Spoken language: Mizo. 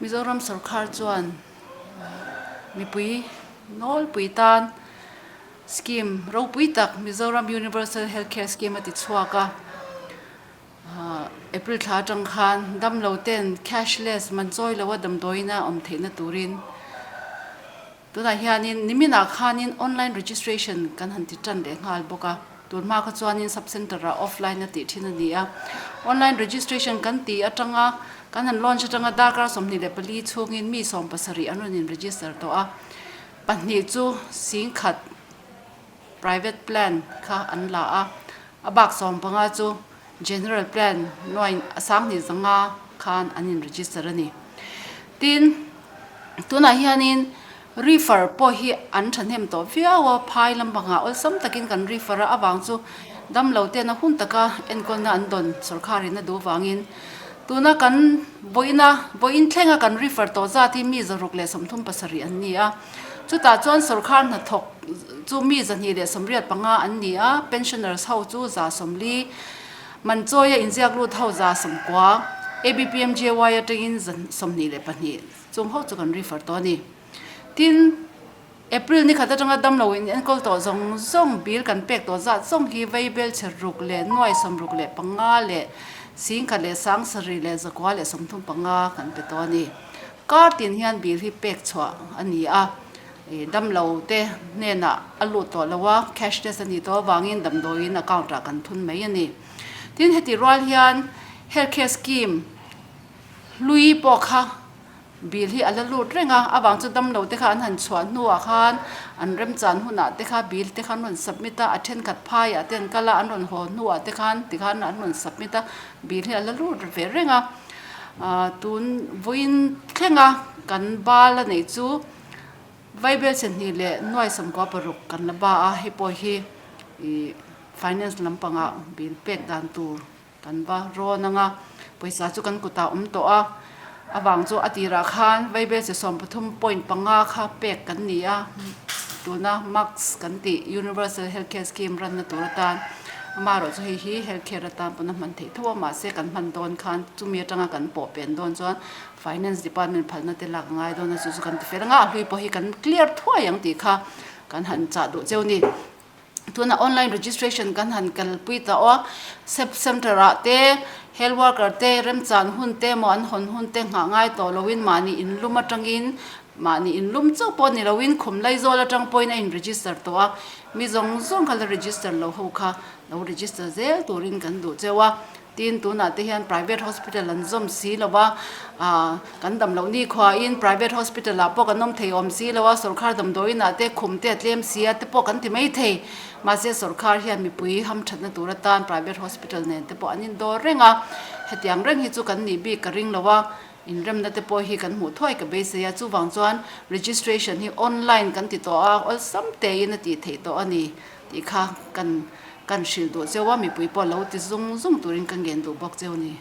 Mizoram sorkar chuan mipui nawlpui tan scheme ropui tak Mizoram Universal Health Care Scheme a ti chhuak a. April thla atang khan damlo ten cashless man chawi loa damdawiin a awm theihna turin Tunah hianin niminah khanin online registration kan han ti tan leh nghal bawk a, tun hma kha chuanin sub centre ah offline a tih thin a ni a. Online registration kan tih atanga kan han launch atanga darkar 24 chhungin mi 70 an rawn in register tawh a, pahnih chu singkhat private plan kha an la a, a bak 15 chu General Plan nuai 2500 khan an in register a ni. Tin, tunah hianin refer pawh hi an thahnem tawh viau a, phai lampangah awlsam takin kan refer a, avang chu damlo ten a hun taka enkawlna an dawn sawrkharin a duh vangin tuna kan vawiina vawiin thlenga kan refer tawh zat hi mi 137 an ni a. Chutah chuan sawrkhar hnathawk chu mi 285 an ni a, pensioners ho chu 140, Manchawia inziak lut ho 90, ABPMJY atangin 22 chung ho chu kan refer tawh a ni. Tin, April ni khat atanga damlo in enkawl tawh zawng zawng bill kan pek tawh zat zawng hi Vaibel chhe ruk leh nuai 65 leh 10,000 leh 7 leh 9 leh 35 kan pe tawh a ni. Kar tin hian bill hi pek chhuah a ni a, damlo te hnenah a lut tawh lo a, cashless a nih tawh avangin damdawiin account ah kan thun mai a ni. Tin, heti rual hian health care scheme hlui pawh kha bill hi a la lut reng a, avang chu damlo te kha an han chhuah hnuah khan an remchan hunah te kha bill te kha an rawn submit a, a thenkhat phaiah te an kal a, an rawn haw hnuah te khan tikhan an rawn submit a, bill hi a la lut ve reng a. Tun vawiin thlenga kan bal a neih chu Vaibel chhehnih leh nuai 96 kan la ba a, hei pawh hi ih finance lampangah bill pek dan tur kan va rawn ang a, pawisa chu kan kutah awm tawh a, avang chu a tirah khan Vaibel chhe 13 point 5 kha pek kan ni a, tuna max kan tih Universal Health Care Scheme ranna tur atan amaherawh chu hei hi health care atan pawn a hman theih tho a, mahse kan hman dawn khan chumi atanga kan pawh pen dawn chuan finance department phalna te lak a ngai dawn a, chu chu kan ti fel anga a hlui pawh hi kan clear thuai ang tih kha kan han chah duh cheu ni. Tuna online registration kan han kalpui ta aw a, sub centre ah te health worker te remchan hun te emaw an hawn hun te nghah ngai tawh loin mahni inlum atangin mahni inlum chauh pawh ni loin khum laizawl atang pawhin a in register tawh a, mi zawng zawng kha la register lo ho kha lo register zel turin kan duh cheu a. Tin, tunah te hian private hospital an zawm si lo a, ah kan dam loh ni khuain private hospital ah pawh kan awm thei awm si lo a, sawrkhar damdawiin ah te khum te a tlem si a te pawh kan ti mai thei. Mahse, sawrkhar hian mipui hamthatna tur atan private hospital nen te pawh an indawr reng a, hetiang reng hi chu kan nih bik ka ring lo a, inremna te pawh hi kan hmuh thuai ka beisei a, chuvang chuan registration hi online kan ti tawh a, awlsam tein a tih theih tawh a ni tih kha kan kan hrilh duh cheu a, mipui pawh lo ti zung zung turin ka ngen duh bawk cheu a ni.